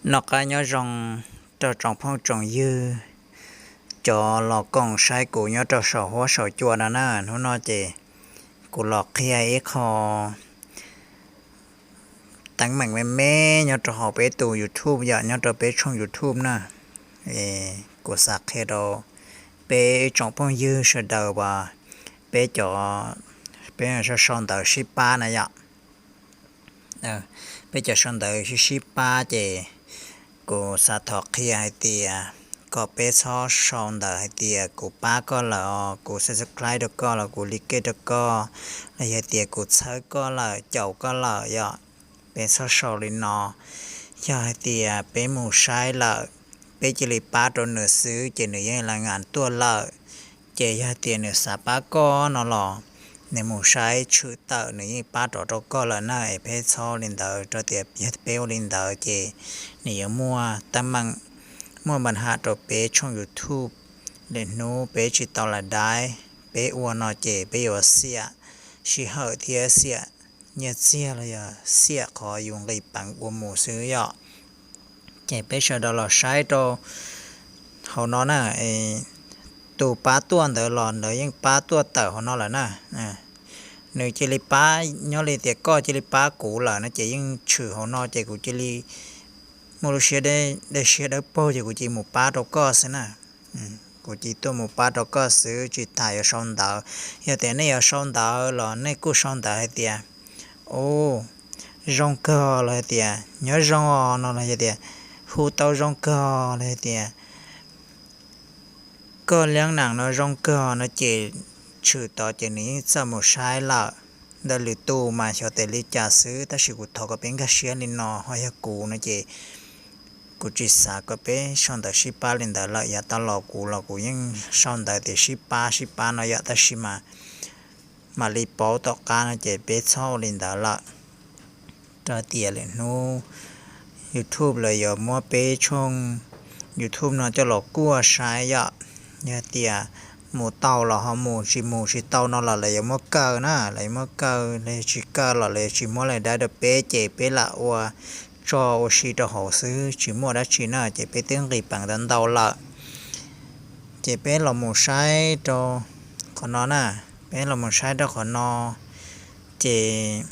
Noj qab nyob zoo rau tsoom phooj tsoom ywg, cov los koom saib kuv nyob rau saum huab saum cua no na. Hnub no ces kuv los qhia ib qho teeb meem me me nyob rau hauv peb tus YouTube yom, nyob rau peb tshooj YouTube na. Kuv xav qhia rau peb ib tsoom phooj ywg sawv daws uas peb cov, peb sau sau ntawv sib pab na yom. Peb cov sau ntawv sib sib pab ces kuv xav thov qhia hais tias kom peb txhob sau ntawv hais tias kuv pab koj lawm os, kuv subscribe rau koj los kuv like rau koj, los yog tias kuv txhawb koj lawm, caum koj lawm yom. Peb txhob sau li no. Yog hais tias peb mus saib lawm, peb cia li pab rau nws xwb ces nws yeej lai ngas tuaj lawm. Ces yog hais tias nws xav pab koj no los nws mus saib tshwm tawm nws yeej pab rov rau koj lawm na. Es peb txhob ua li ntawd rau tias yog peb ua li ntawd ces nws yuav muaj teeb meem, muaj npa ham rau peb tshooj YouTube. Lwm hnub peb tsis tau lais daib, peb ua no ces peb yuav xiam sij hawm thiab xiam nyiaj txiag los yog xiam qhov yus nqis peev ua mus xwb yom. Ces peb sawv daws los saib rau hauv no na, tus pab tuaj ntawd los ntawd yeej pab tuaj tawm hauv no lawm na. Nws cia li pab, nyob li tias koj cia li pab kuv lawm no ces yeej tshwm hauv no ces kuv cia li muaj lub siab dej siab dawb paug ces kuv cia li mus pab rau koj xwb na. Kuv cia li tuaj mus pab rau koj xwb tsis tas yuav sau ntawv. Yog tias nej yuav sau ntawv los nej kuj sau ntawv hais tias, u, zoo kawg los hais tias nyob zoo os no los yog tias hu tau zoo kawg los hais tias koj liab nam no zoo kawg no ces tshwm tod ces nws yeej txawj mus saib lawm. Ntawm lwm tus mas xyov tes li cas xwb, tab sis kuv thov kom peb nkag siab li no, ho yog kuv no ces kuv tsis xav kom peb sau ntawv sib pab li ntawd lawm. Yav tas los kuv los kuv yeej sau ntawv tias sib pab sib pab no yom, tab sis mas mam li paub tom qab no ces peb txhob ua li ntawd lawm. Rau tias lwm hnub YouTube lawv yuav muab peb tshooj YouTube no coj los kuaj saib yom. Yog tias mus tau los ho mus, tsis mus tsis tau no los lawv yuav muab kaw na, lawv yuav muab kaw, lawv yuav tsis kaw los lawv yuav tsis muab lais daib rau peb ces peb lam ua tso ua si rau hauv xwb tsis muaj dab tsi na, ces peb twb nqis peev ntau ntau lawm. Ces peb los mus saib rau qhov no na, peb los mus saib rau qhov no ces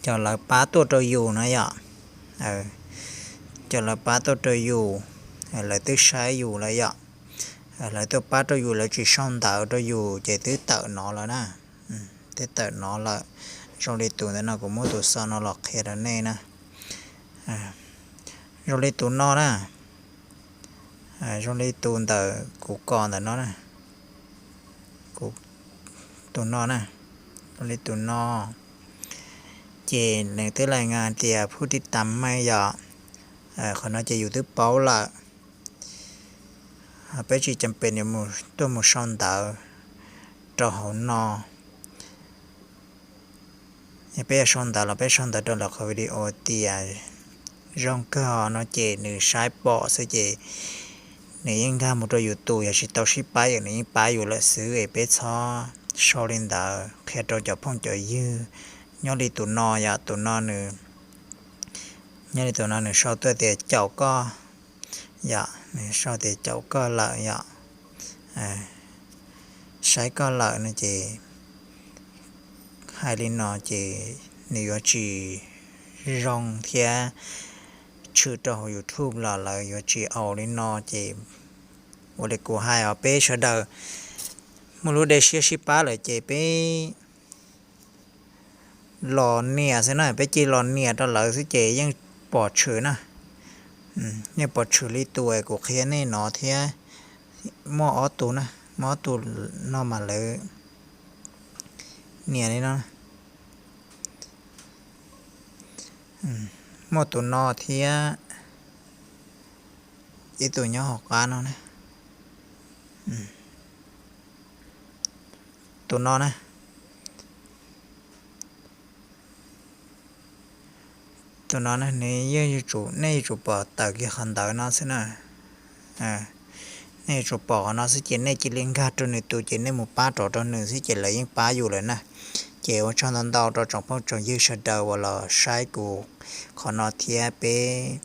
cov lawv pab tuaj rau yus na yom, cov lawv pab tuaj rau yus, lawv twb saib yus lawm yom. Lawv tuaj pab rau yus, lawv tsis sau ntawv rau yus ces twb tawm no lawm na, twb tawm no lawm. Zoo li tus ntawm no kuv muab tus xov no los qhia rau nej na. Zoo li tus no na, zoo li tus ntawm kuv kom ntawm no na, tus no na, zoo li tus no. Ces nws twb lais ngas tias phub tib tas meej yom, qhov no ces yus twb paub lawm. Peb tsis cam pem tuaj mus sau ntawv rau hauv no. Yog peb yuav sau ntawv los peb sau ntawv rau lawv qhov video tias zoo kawg no ces nws saib pom xwb ces nws yeej nkag mus rau yus tus, yog tsis tau sib pab yus nws yeej pab yus lawm xwb es peb txhob sau li ntawd. Qhia rau cov phooj cov ywg, nyob li tus no yom, tus no nws, nyob li tus no nws sau tuaj tias caum koj yom, nws sau tias caum koj lawm yom, saib koj lawm no ces hais li no ces nws yuav tsis zoo thiab tshwm rau hauv YouTube los lawv yuav tsis au li no ces ua li kuv hais os, peb sawv daws muaj lub dej siab sib pab lawm ces peb los nias xwb na, peb cia li los nias rau lawv xwb ces yeej pom tshwm na. Yeej pom tshwm li tus kuv qhia nej no thiab. Muaj ob tug na, muaj ob tug no mas lawv nias li no. Muaj tus no thiab ib tug nyob hauv qab no na. Tus no na, tus no na, nws yeej yuav tsum, nej yuav tsum pom tawm kiag qhov ntawd no xwb na. Nej yuav tsum pom qhov no xwb ces nej cia li nkag rau nws tus ces nej mus pab rov rau nws xwb ces lawv yeej pab yus lawm na. Ces ua tsaug ntau ntau rau tsoom phooj tsoom ywg sawv daws uas los saib kuv qhov no thiab peb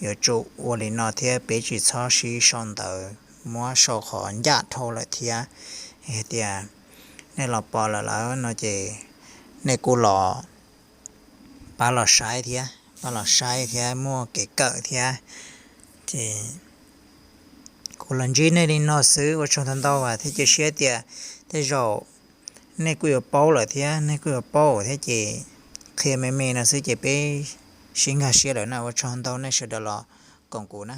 yuav tsum ua li no thiab, peb tsis txhob sib sau ntawv muab sau qhov ncaj dhau lawm thiab. Hais tias nej los pom lawm lawm no ces nej kuj los pab los saib thiab, pab los saib thiab muaj kev kawm thiab. Ces kuv los ntsib nej li no xwb, ua tsaug ntau ntau thiab cia siab tias tej zaum nej kuj yuav paub lawm thiab, nej kuj yuav paub thiab ces qhia me me no xwb ces peb sib nkag siab lawm na. Ua tsaug ntau nej sawv daws los koom kuv na.